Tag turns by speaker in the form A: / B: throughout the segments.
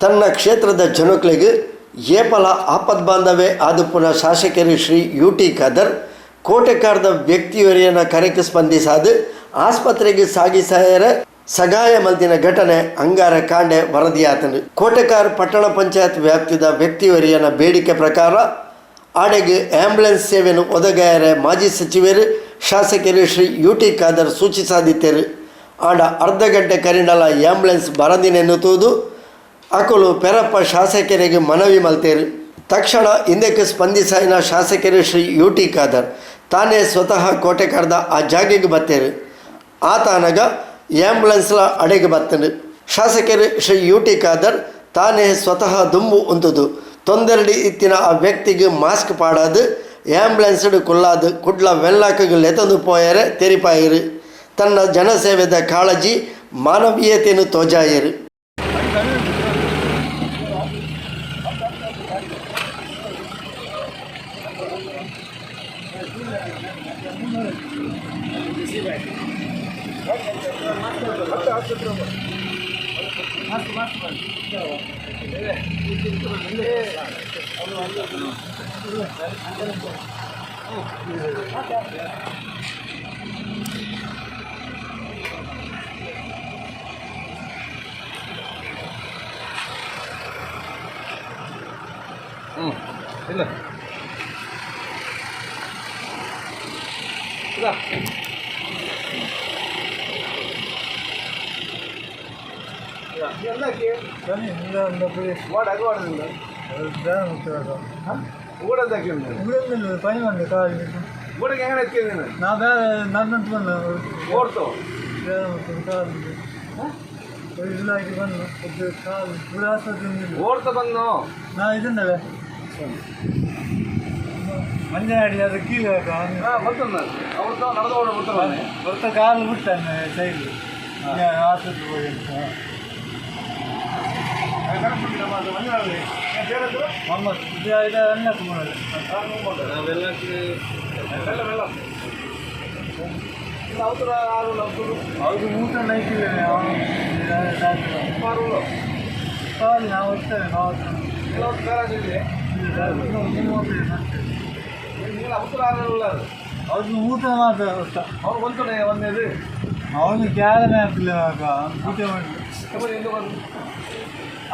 A: ತನ್ನ ಕ್ಷೇತ್ರದ ಜನೊಕ್ಲೆಗ್ ಏಪಲ ಆಪದ್ಬಾಂಧವೇ ಆದುಪ್ಪುನ ಶಾಸಕೆರ್ ಶ್ರೀ ಯು ಟಿ ಖಾದರ್ ಕೋಟೆಕಾರ್ದ ವ್ಯಕ್ತಿಯೊರಿಯನ ಕರೆಕ್ ಸ್ಪಂದಿಸಾದ್ ಆಸ್ಪತ್ರೆಗ್ ಸಾಗಿಸಾಯೆರೆ ಸಗಾಯ ಮಲ್ತಿನ ಘಟನೆ ಅಂಗಾರೆ ಕಾಂಡೆ ವರದಿಯಾತುಂಡು. ಕೋಟೆಕಾರ್ ಪಟ್ಟಣ ಪಂಚಾಯತ್ ವ್ಯಾಪ್ತಿದ ವ್ಯಕ್ತಿಯೊರಿಯನ ಬೇಡಿಕೆ ಪ್ರಕಾರ ಆಡೆಗ್ ಆಂಬ್ಯುಲೆನ್ಸ್ ಸೇವೆನ್ ಒದಗಾಯೆರೆ ಮಾಜಿ ಸಚಿವೆರ್ ಶಾಸಕೆರ್ ಶ್ರೀ ಯು ಟಿ ಖಾದರ್ ಸೂಚಿಸಾದಿತ್ತೆರ್. ಆಂಡ ಅರ್ಧ ಗಂಟೆ ಕರಿಂಡಲ ಆಂಬ್ಯುಲೆನ್ಸ್ ಬರಂದಿನೆನ್ ತೂದು ಅಕುಲು ಪೆರಪ್ಪ ಶಾಸಕೆರೆಗ್ ಮನವಿ ಮಲ್ತೆರ್. ತಕ್ಷಣ ಇಂದೆಕ್ ಸ್ಪಂದಿಸಾಯಿನ ಶಾಸಕೆರ್ ಶ್ರೀ ಯು ಟಿ ಖಾದರ್ ತಾನೇ ಸ್ವತಃ ಕೋಟೆಕಾರ್ದ ಆ ಜಾಗೆಗ್ ಬತ್ತೆರ್. ಆತಾನಗ ಆಂಬ್ಯುಲೆನ್ಸ್ಲ ಅಡೆಗ್ ಬತ್ತುಂಡು. ಶಾಸಕೆರ್ ಶ್ರೀ ಯು ಟಿ ಖಾದರ್ ತಾನೇ ಸ್ವತಃ ದುಂಬು ಉಂತುದು ತೊಂದರೆಡ್ ಇತ್ತಿನ ಆ ವ್ಯಕ್ತಿಗ್ ಮಾಸ್ಕ್ ಪಾಡಾದ್ ಆಂಬ್ಯುಲೆನ್ಸ್ಡ್ ಕುಲ್ಲಾದ್ ಕುಡ್ಲ ವೆನ್ಲಾಕ್ಗ್ ಲೆತೊಂದು ಪೋಯೆರೆ ತೆರಿಪಾಯೆರ್. ತನ್ನ ಜನಸೇವೆದ ಕಾಳಜಿ ಮಾನವೀಯತೆನ್ ತೋಜಾಯೆರ್.
B: ಇಲ್ಲ ಇಲ್ಲ.
C: പനി വന്നു കാലിന്.
B: എങ്ങനെ എത്തിയത്?
C: ഞാൻ വേറെ നടന്നിട്ട് വന്നു.
B: ഓർത്തോ?
C: കാലിന് ഇതിലാക്കി വന്നു. ഇത് കാല് ഇവിടെ ആസ്പത്രി.
B: ഓർത്ത വന്നോ?
C: ഞാൻ ഇതുണ്ടല്ലേ ಮಂಜನಾಡಿ, ಅದು ಕೀಳು.
B: ആ ಗೊತ್ತಲ್ಲ, ಅವ್ರದ್ದು ನಡೆದು ಬಿಡ್ತಾನೆ.
C: ಹೊರತ ಕಾಲು ಬಿಟ್ಟಾನೆ ಸೈಡ್, ಆಸ್ಪತ್ರೆ ಹೋಗಿ. ಮೊಹಮ್ಮದ್ ಇದು ಇದು ಅನ್ನ. ಅವ್ರು ಊಟ ನೈತಿಲ್ಲ. ನಾವು ಹೋಗ್ತೇವೆ ನಾವು. ಅವ್ರಿಗೆ ಊಟ ಮಾತ್ರ.
B: ಅವ್ರು ಬಂತು ಒಂದೇದು.
C: ಅವನು ಕ್ಯಾರನೇ ಆಗ್ತಿಲ್ಲ. ಊಟ ಮಾಡಿ.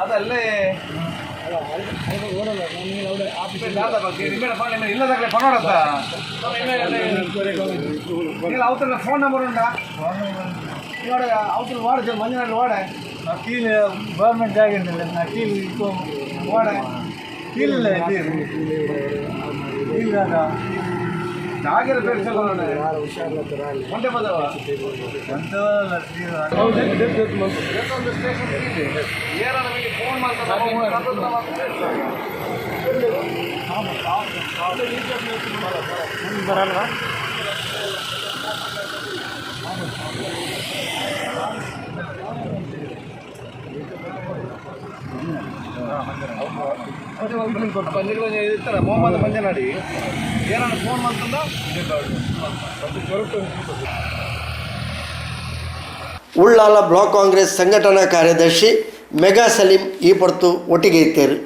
B: ಅದಲ್ಲೇ ಅವತರ ಫೋನ್ ನಂಬರ್ ಉಂಟಾ? ಇವಾಡ ಅವತರ ವಾಡ ಮಂಜನಾಡು ವಾಡ.
C: ಕೀಲು ಗೌರ್ಮೆಂಟ್ ಜಾಗ ಉಂಟಲ್ಲ, ನಾ ಕೀಲು
B: ವಾಡ.
C: ಕೀಲಿಲ್ಲ, ಕೀಲು.
B: ಜಾಗಿರ പേര് ಒಂಟೆ ಬಂದವ. ಏನ ನಮಗೆ ಫೋನ್ ಮಾಡ್ತಾರೆ.
C: ಬರಲ್ವಾ?
B: ಇರ್ತಾರೆ ಮೊಹಮ್ಮದ್ ಮಂಜನಾಡಿ. ಏನನ್ನ ಫೋನ್ ಮಾಡ್ತಂದ.
A: ಉಳ್ಳಾಲ ಬ್ಲಾಕ್ ಕಾಂಗ್ರೆಸ್ ಸಂಘಟನಾ ಕಾರ್ಯದರ್ಶಿ ಮೆಗಾ ಸಲೀಂ ಈ ಪೊರ್ತು ಒಟ್ಟಿಗೆ ಇತ್ತೇರು.